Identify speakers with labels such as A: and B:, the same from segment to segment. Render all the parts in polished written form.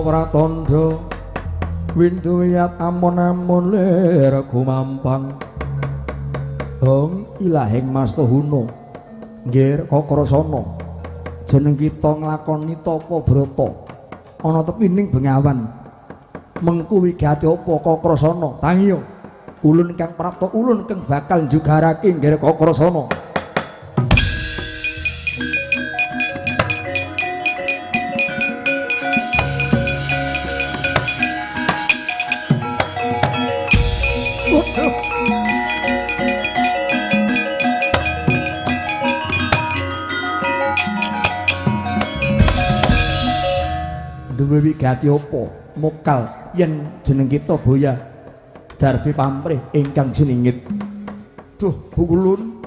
A: Bima Pratandha windu wiyat amon-amon lir gumampang. Hong ilahing Mastahuna nggir Kakrasana jeneng kita nglakoni tapa brata ana tepining bengawan. Mengku wigati apa Kakrasana? Tangiya ulun kang prapta ulun kang bakal njugarake nggir Kakrasana. Duwe wigati apa mokal yen jeneng kita boya darbi pamrih ingkang jenengit. Duh bukulun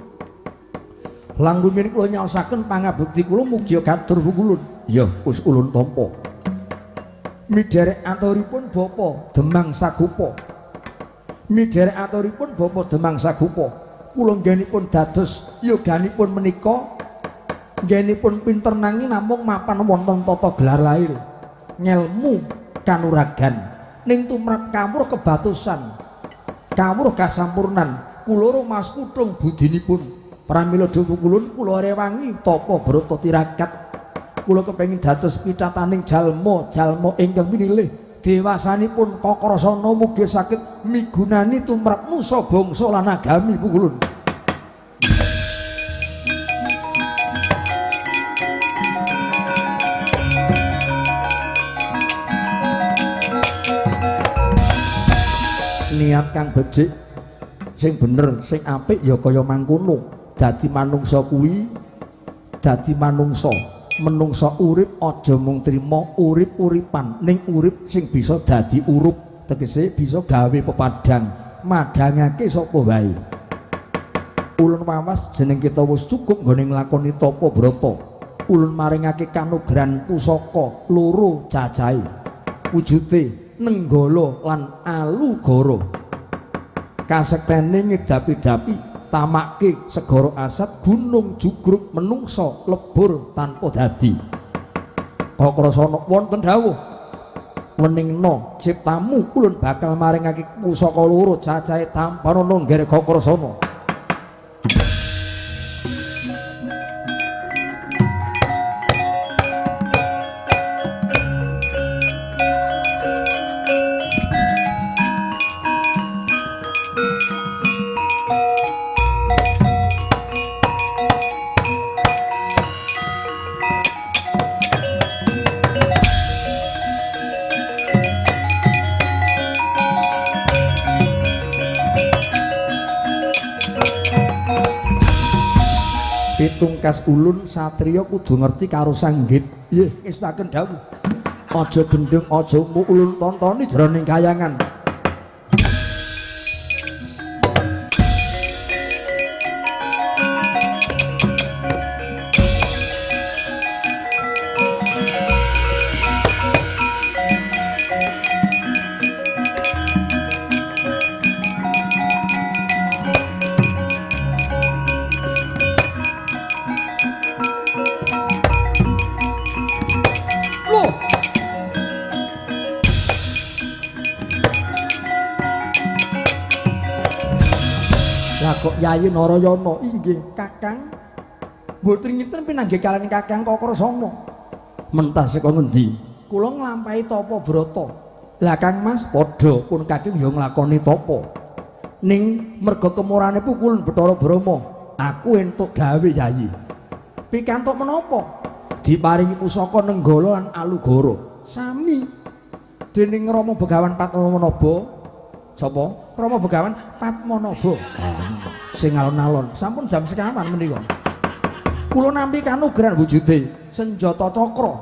A: langkung kula nyaosaken pangabekti kula mugi katur bukulun. Ya wis ulun tampa. Midherek aturipun Bapa Demang Sagupa. Midherek aturipun Bapa Demang Sagupa kula nggenipun dados yoganipun menika nggenipun pinter nanging namung mapan wonten tata gelar lahir ngelmu kanuragan ning tumrap kawruh kebatosan kawruh kasampurnan kula rumas kutung budinipun. Pramila duh kulun kula rewangi tapa brata tirakat. Kula kepengin dados picataning jalma-jalma ingkang pinilih dewasanipun Kakrasana mugi saged migunani tumrap nusa bangsa lan agami pukulun. Niat kang becik sing bener sing apik ya kaya mangkono. Dadi manungsa kuwi dadi manungsa, menungsa urip aja mung trima urip-uripan ning urip sing bisa dadi urup, tegese bisa gawe pepadang madhangake sapa wae. Ulun wawas jeneng kita wis cukup nggone nglakoni tapa brata. Ulun maringake kanugrahan pusaka loro cacahe wujude Nenggala lan Alugara. Kasektene ngedapi-dapi tamake segara asat gunung jugruk menungsa lebur tanpa dadi. Kakrasana wonten dawuh weningna ciptamu ulun bakal maringake pusaka loro cacahe tampanana nggih Kakrasana. Pitungkas ulun satriya kudu ngerti karo sanggit. Nggih, ngestaken dawuh. Aja gendheng, aja umuk ulun tontoni jroning kayangan. Kok Yayi Narayana inggih Kakang mboten nginten pinanggih kaliyan Kakang Kakrasana. Mentas saka ngendi? Kula nglampahi tapa brata. Lah Kang Mas padha pun kakung ya nglakoni tapa. Ning merga kemurane pukulun Bathara Brahma, aku entuk gawe Yayi. Pikantuk menapa? Diparingi pusaka Nenggala lan Alugara. Sami dening Rama Begawan Padmanaba. Sapa? Rama Begawan Padmanaba. Sing alon-alon sampun jam sekawan menika. Kula nampi kanugrahan wujude senjata cakra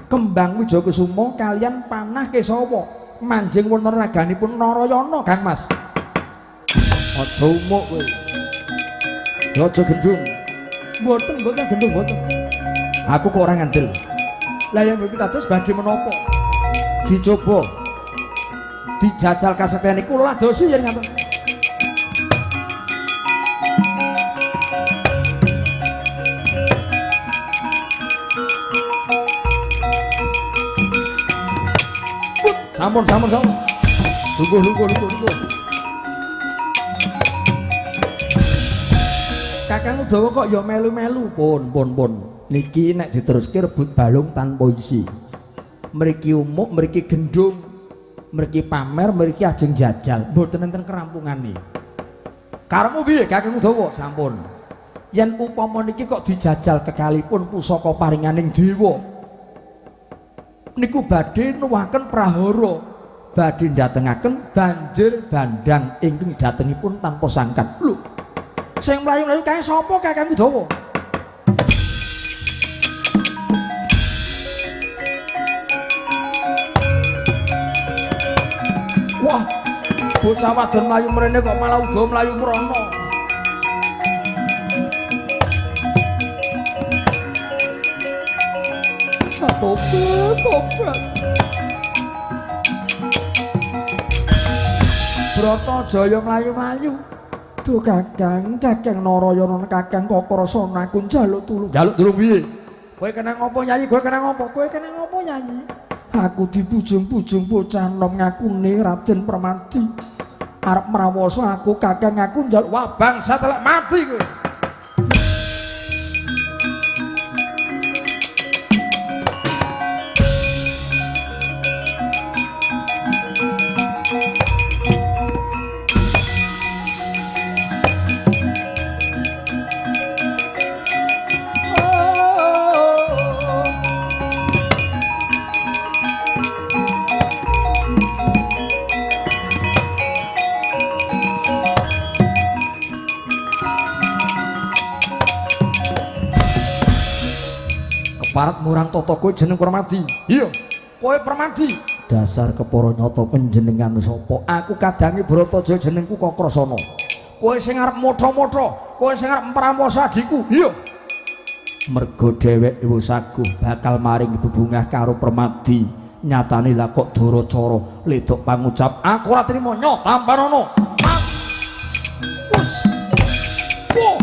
A: kembang Wijayakusuma kaliyan panah Kesawa manjing wonten raganipun Narayana Kang Mas. Aja umuk kowe. Aja gendhung. Mboten, mboten gendhung mboten. Aku kok ora ngandel. Lah yen pitados badhe menapa? Dicoba. Dijajal kasektene kula dosi yen ngaten. Sampun, sampun, sampun. Lungguh, lungguh, lungguh, lungguh. Kakang Udawa kok ya melu-melu. Pun, pun, pun. Niki nek diteruske rebut balung tanpa isi. Mriki umuk, mriki gendung, mriki pamer, mriki ajeng jajal. Mboten enten kerampungane. Karepmu piye Kakang Udawa? Sampun. Yen upama niki kok dijajal kekalipun pusaka paringaning dewa, niku badhe nuwaken prahara, badhe ndatengaken banjir bandhang ingkang datengipun tanpa sangkan. Lho, sing mlayu-mlayu kae sapa Kakang Udawa? Wah, bocah wadon mlayu mrene kok malah uga mlayu mrono. Tobat, tobat. Bratajaya mlayu-mlayu. Duh Kakang, Kakang Narayana, Kakang Kakrasana aku njaluk tulung. Njaluk tulung piye? Kowe kena ngopo Yayi? Kowe kena ngopo? Kowe kena ngopo Yayi? Aku dibujung-bujung bocah nom ngakune Raden Permadi. Arep mrawasa aku Kakang aku njaluk. Wah bangsa telek mati kowe. Parat murang toto kowe jeneng Permadi. Iya, kowe Permadi. Dasar kepara nyata panjenengan sapa? Aku kadange Bratajaya jenengku Kakrasana. Kowe sing arep motha-motha, kowe sing arep mramposa adhiku. Iya. Mergo dheweke wis saguh bakal maring bebungah karo Permadi. Nyatane lah kok doro cara ledok pangucap, aku ora trimo nyo tampanono. Wes. Wo.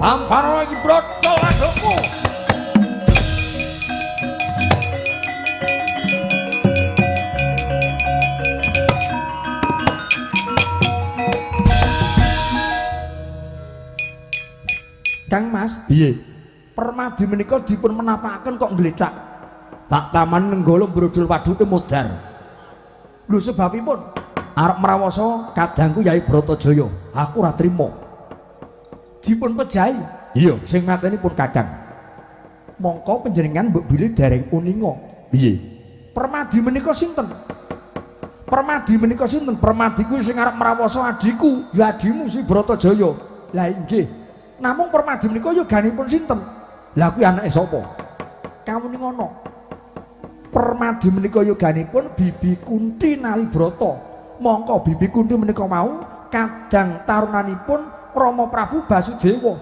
A: Tampanono iki brotol adukmu. Kang Mas, piye? Permadi menika dipun menapakaken kok nglethak. Tak taman nenggala brodol waduke modar. Lho sebabipun arep mrawasa kadangku Yai Bratajaya, aku ora trima. Dipun pejahi. Iya, sing mateni pun Kakang. Mongko panjenengan mbok bilih dereng uninga. Piye? Permadi menika sinten? Permadi menika sinten? Permadi kuwi sing arep mrawasa adhiku, ya adhimu si Bratajaya. Lah inggih. Namung Permadi menika yoganipun sinten? Lah kuwi anake sapa? Kawuningono. Permadi menika yoganipun Bibi Kunti Nalibrata. Mongko Bibi Kunti menika mau kadang tarunanipun Rama Prabu Basudewa.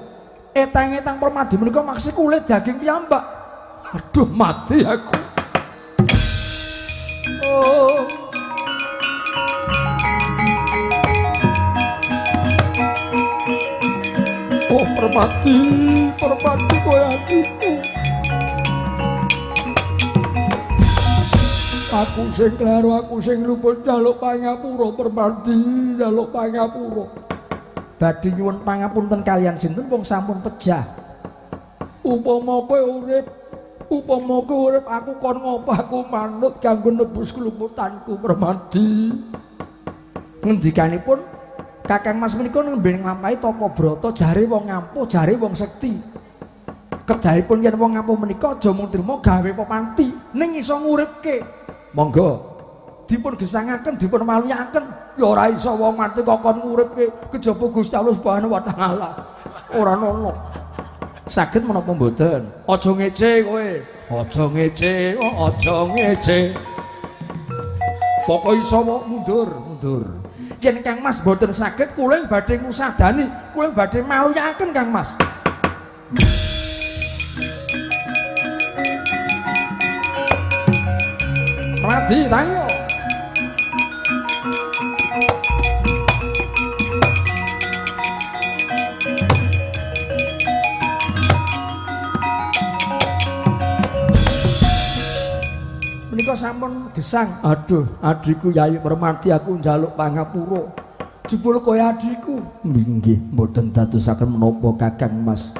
A: Etang-etang Permadi menika maksi kulit daging piyambak. Aduh mati aku. Oh. Oh Permadi, Permadi kowe adikku. Aku sing kleru, aku sing luput njaluk pangapura Permadi, njaluk pangapura. Badhe nyuwun pangapunten kalian sinten wong sampun pejah. Upama kowe urip, upama kowe urip aku kon ngopo aku manut kanggo nebus keluputanku Permadi. Ngendikanipun Kakang Mas menika nembe nglampahi tapa brata jare wong ngampuh, jare wong sekti. Kedahipun yen wong ngampuh menika aja mung trima gawe pepanti, ning iso nguripke. Monggo dipun gesangaken, dipun waluyaken. Ya ora iso wong mati kok kon nguripke kejaba Gusti Allah Subhanahu wa taala. Ora ono. Saged menapa mboten? Aja ngece kowe. Aja ngece, aja ngece. Pokoke iso mundur, mundur. Yen Kang Mas mboten saged kula badhe ngusadani, kula badhe maluyaken Kang Mas. Radi tanyo. Menika sampun gesang. Aduh, adhiku Yayi Permadi aku njaluk pangapura. Jebul kowe adhiku. Nggih, mboten dadosaken menapa Kakang Mas.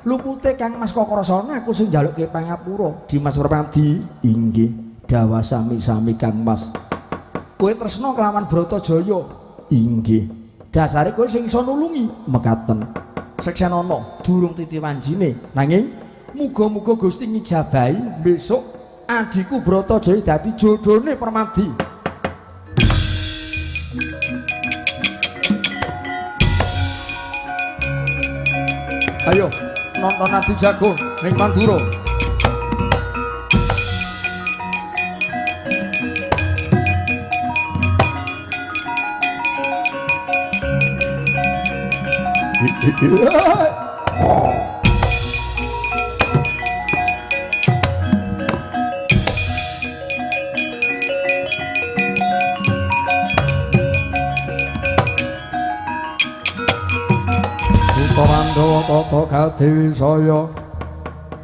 A: Lupute Kang Mas Kakrasana aku sing njalukke pangapura. Dimas Permadi, inggih, dawa sami-sami Kang Mas. Kowe tresna kelawan Bratajaya. Inggih. Dasare kowe sing iso nulungi mekaten. Seksenana durung titi wanjine, nanging muga-muga Gusti ngijabahi besok adhiku Bratajaya dadi jodhone Permadi. Ayo nonton Adi Jago ning Mandura. Pandhawa tata kadewi saya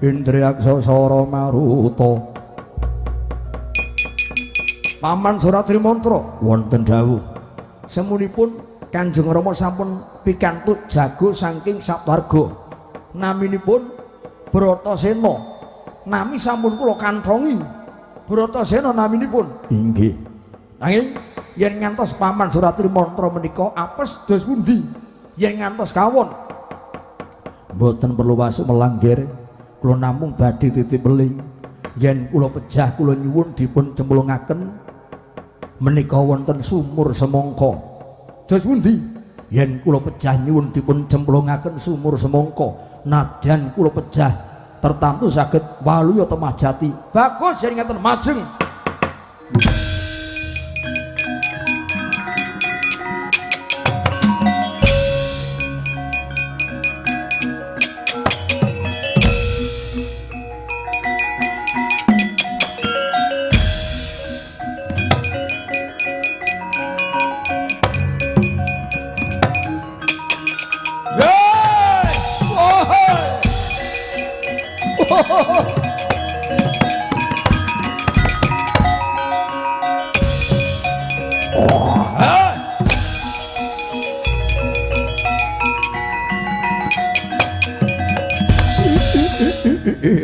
A: Indriyaksa Sara Maruta. Paman Suratri Mantra wonten dawuh. Semunipun Kanjeng Rama sampun pikantuk jago saking Saptarga. Naminipun Bratasena. Nami sampun kula kanthongi. Bratasena naminipun. Inggih. Nanging yen ngantos Paman Suratri Mantra menika apes dos pundi? Yen ngantos kawon mboten perlu wasuk melangger, kula namung badhe titip eling. Yen kula pejah kula nyuwun dipun cemplungaken menika wonten sumur semangka. Dos pundi? Yen kula pejah nyuwun dipun cemplungaken sumur semangka, nadyan kula pejah tertamtu saged waluya temah jati. Bagus yen ngaten majeng.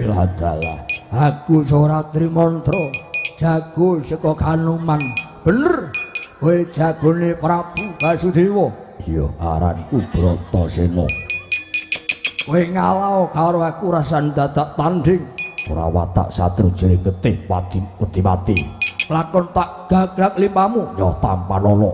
A: Ladalah aku Suratri Mantra jago saka Kanuman. Bener kowe jagone Prabu Basudewa. Iya, aranku Bratasena. Kowe ngalah karo aku rasan dadak tanding. Ora watak satru jere getih pati wedi mati. Lakon tak gagrak limpamu nyoh tampanana.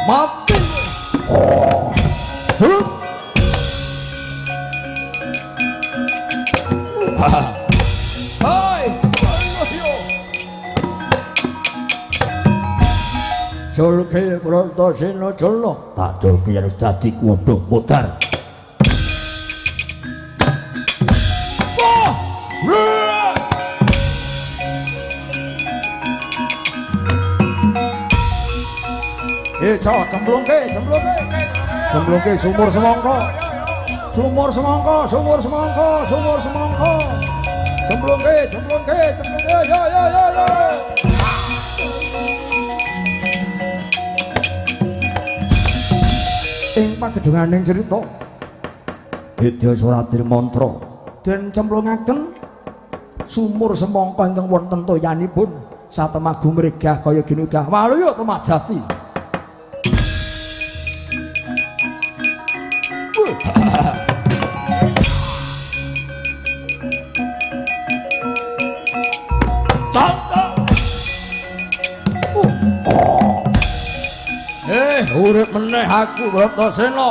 A: Mati. Oh. Huh? Hai. Culke Bratasena culna. Tak culke yen wis dadi kuda modar. Cok, cemplungke, cemplungke. Cemplungke sumur semangka. Sumur semangka, sumur semangka, sumur semangka. Cemplungke, cemplungke, cemplungke. Yo yo yo yo. Ing pagedhunganing cerita Didya Suratri Mantra den cemplungaken sumur semangka ingkang wonten toyanipun satemagu mregah kaya ginugah waluya temajati. Urip meneh aku Bratasena.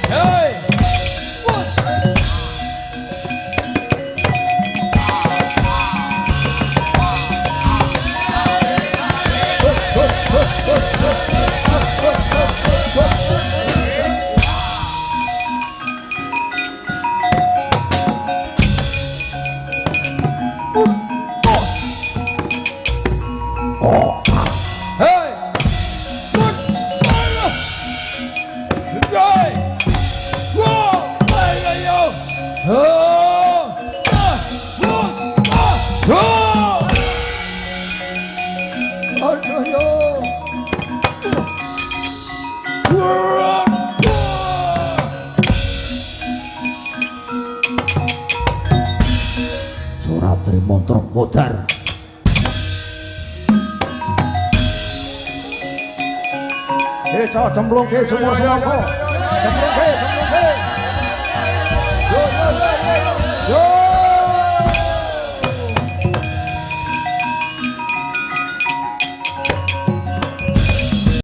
A: Hei. Bos. Mantra modar. Cah cemplungke sumur semangka. Cemplungke, cemplungke.